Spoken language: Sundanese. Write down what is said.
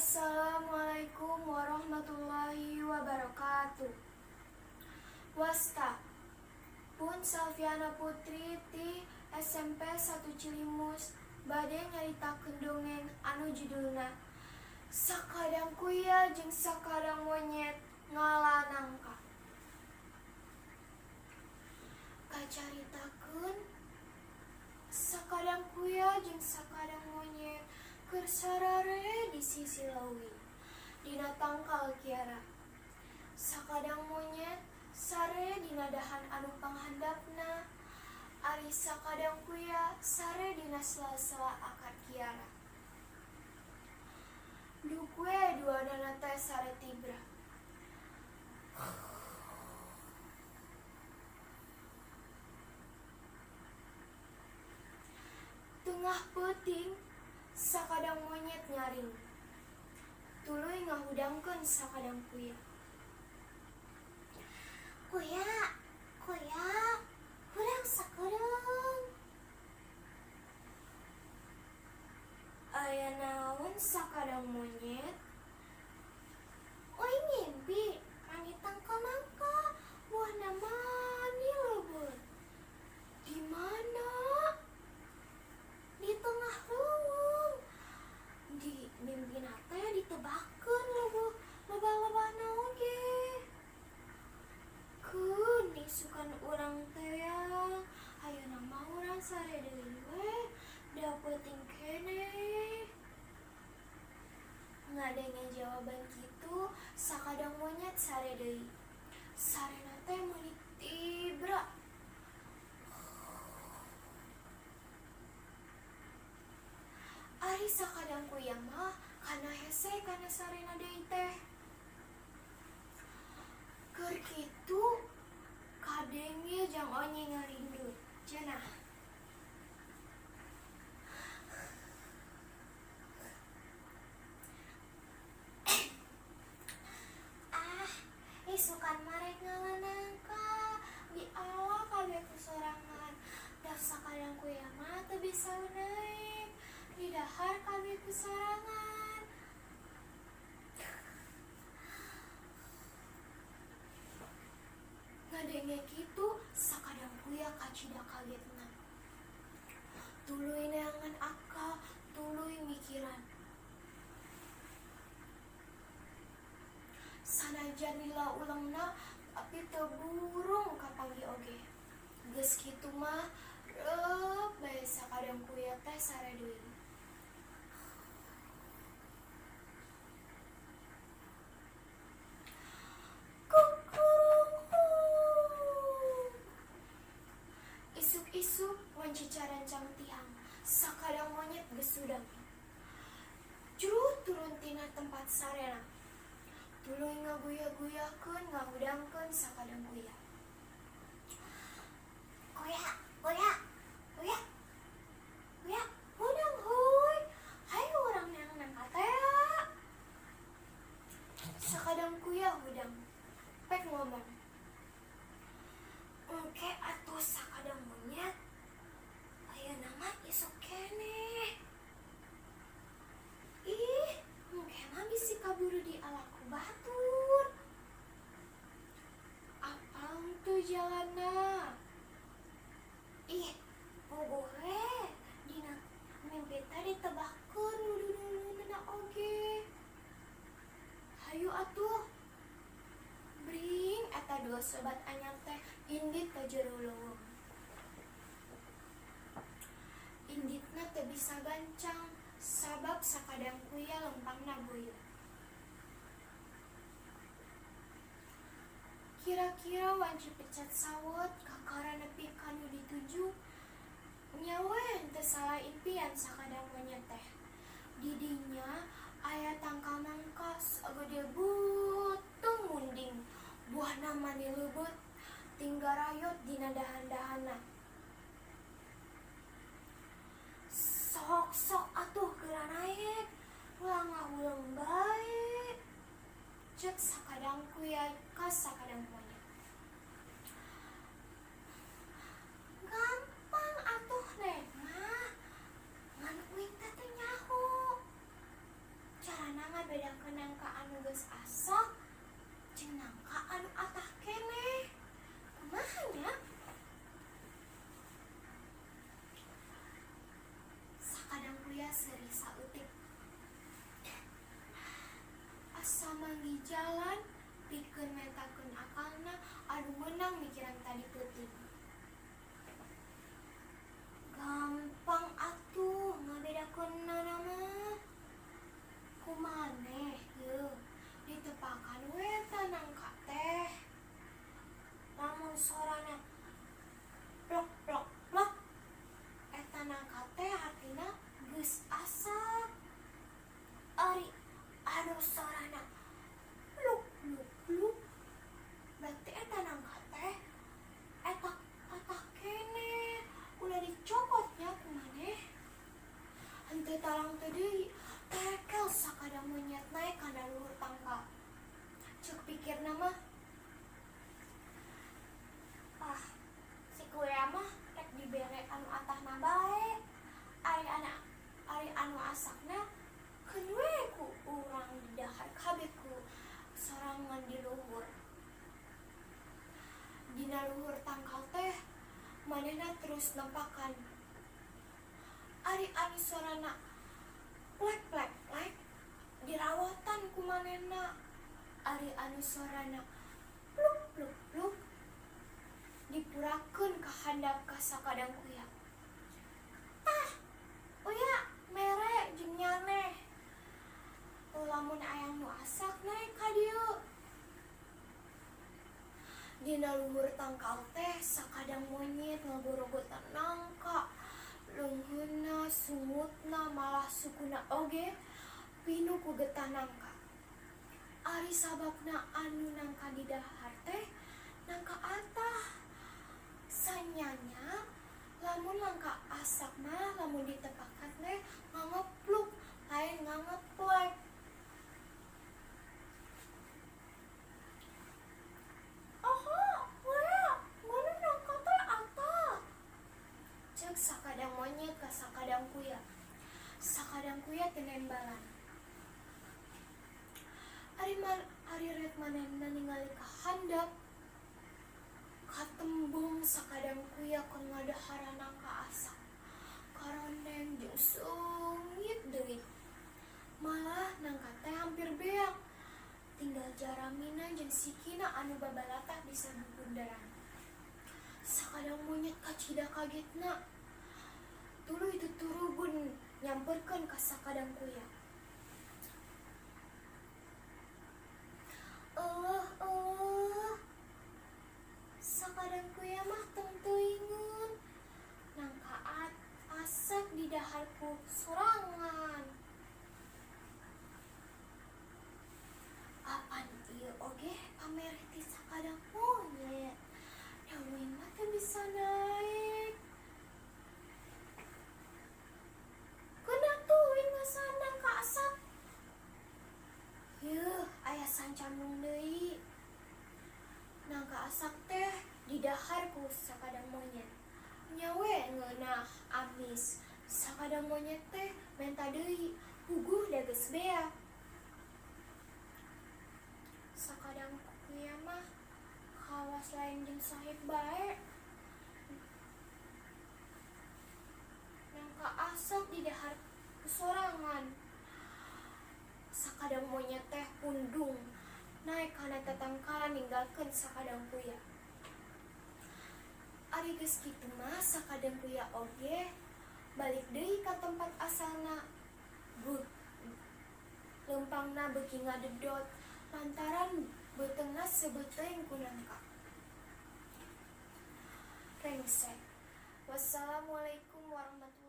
Assalamualaikum warahmatullahi wabarakatuh. Wasta pun Salviana Putri ti SMP 1 Cilimus bade nyaritakeun dongeng anu judulna Sakadang Kuya jeung Sakadang Monyet Ngala Nangka. Kacaritakeun sakadang kuya jeung sakadang monyet keur sarare di sisi leuwi dina tangkal kiara. Sakadang monyet sare dina dahan anu panghandapna, ari sakadang kuya sare dina sela-sela akar kiara. Duk we duanana teh sare tibra. Tengah peuting sakadang monyet nyaring, tuluy ngahudangkeun sakadang kuya. Kuya, kuya, hudang sakedeung. Aya naon sakadang monyet? Uing ngimpi manggih tangkal nangka, buahna mani leubeut. Di mana? Di tengah leuweung. Di mimpina teh ditebakeun leuweuh lebah-lebahna oge. Keun isukan urang teh ayeuna mah urang sare deui we, da peuting keneh. Ngadenge jawaban kitu, sakadang monyet sare deui. Sarena teh meuni tibra. Ari sakadang kuya mah kana hese kana sarena deui teh. Keur kitu kadenge Jang Onye ngarindut cenah. Ah, isukan mah rek ngala nangka, diala kabeh ku sorangan. Da sakadang kuya mah teu bisa naek, didahar kabeh ku sorangan. Ngadenge kitu sakadang kuya kacida kagetna. Tuluy neangan akal, tuluy mikiran. Sanajan lila ulengna tapi teu burung kapanggih oge. Geus kitu mah reup bae sakadang kuya teh sare deui. Kukurungkung. Isuk-isuk wanci carancang tihang, sakadang monyet geus hudang. Jruh turun tina tempat sarena. Tuluy ngaguya-guyakeun ngahudangkeun sakadang kuya. Kuya, kuya, kuya, kuya. Hudang huy, hayu urang neang nangka tea. Sakadang kuya hudang, pek ngomong. Engke atuh sakadang monyet, ayeuna mah isuk keneh. Ih, engke mah bisi kaburu diala ku batur. Apal teu jalanna? Ih, puguh we dina mimpi teh ditebakkeun dulun-dulunna oge. Hayu atuh. Bring eta dua sobat anyar teh indit ka jero leuweung. Inditna teu bisa gancang sabab sakadang kuya lempangna boyeuh. Kira-kira wanci pecat sawet kakara nepi ka nu dituju. Nya we henteu salah impian sakadang monyet teh. Di dinya aya tangkal nangka sagede beuteung munding, buahna mani leubeut tinggal rayot dina dahan-dahanna. Sok-sok atuh geura naek, ulah ngahuleng bae. Cek sakadang kuya ka sakadang monyet. Gampang atuh naek mah, ngan uing teh teu nyaho. Carana ngabedakeun Henteu talang teu deui, terekel sakadang monyet naek kana luhur tangkal. Ceuk pikirna mah, ah, si kuya mah rek dibere anu atahna bae. Ari anak ari anu asakna keun we ku urang didahar kabeh ku sorangan di luhur. Dina luhur tangkal teh manehna terus nempakan. Ari anu sorana plek plek plek dirawotan ku manehna. Ari anu sorana pluk pluk pluk dipurakeun ka handap ka sakadang kuya. Tah, uya mere jeung nyaneh. Lamun aya nu asak naek ka dieu. Dina luhur tangkal teh sakadang monyet ngagorogotan nangka. Leungeunna, sungutna, malah sukuna oge pinuh ku getah nangka. Ari sababna anu nangka didahar teh nangka atah. Sanyanya lamun nangka asak mah lamun ditepakan teh ngangepluk lain ngangeplek. Aha, wea, mana nangka teh atah. Ceuk sakadang monyet ka sakadang kuya. Sakadang kuya teu nembalan. Ari man, ari rek manehna ningali ka handap, katembong sakadang kuya keur ngadaharan nangka asak. Karondeng jeung seungit deui. Malah nangka teh hampir beak. Tinggal jaramina jeung sikina anu babalatak di sabubunderan. Sakadang monyet kacida kagetna. Tuluy tuturubun nyamperkeun ka sakadang kuya. Eueuh eueuh. Sakadang kuya mah tong teuingeun. Nangka asak didahar ku sorangan. Apan ieu oge pamerih ti sakadang monyet. Da uing mah teu bisa naek. Keun atuh uing ngasaan nangka asak. Yeuh, aya sancamung deui. Nangka asak teh didahar ku sakadang monyet. Nya we ngeunah amis. Sakadang monyet teh menta deui, puguh da geus beak. Sakadang kuya mah kawas lain jeung sohib bae. Nangka asak didahar ku sorangan. Sakadang monyet teh pundung naek kana tatangkalan ninggalkeun sakadang kuya. Ari geus kitu mah sakadang kuya oge balik deui ka tempat asalna. Leumpangna beuki ngadedot lantaran beuteungna seubeuh teuing ku nangka. Rengsek. Wassalamualaikum warahmatullahi.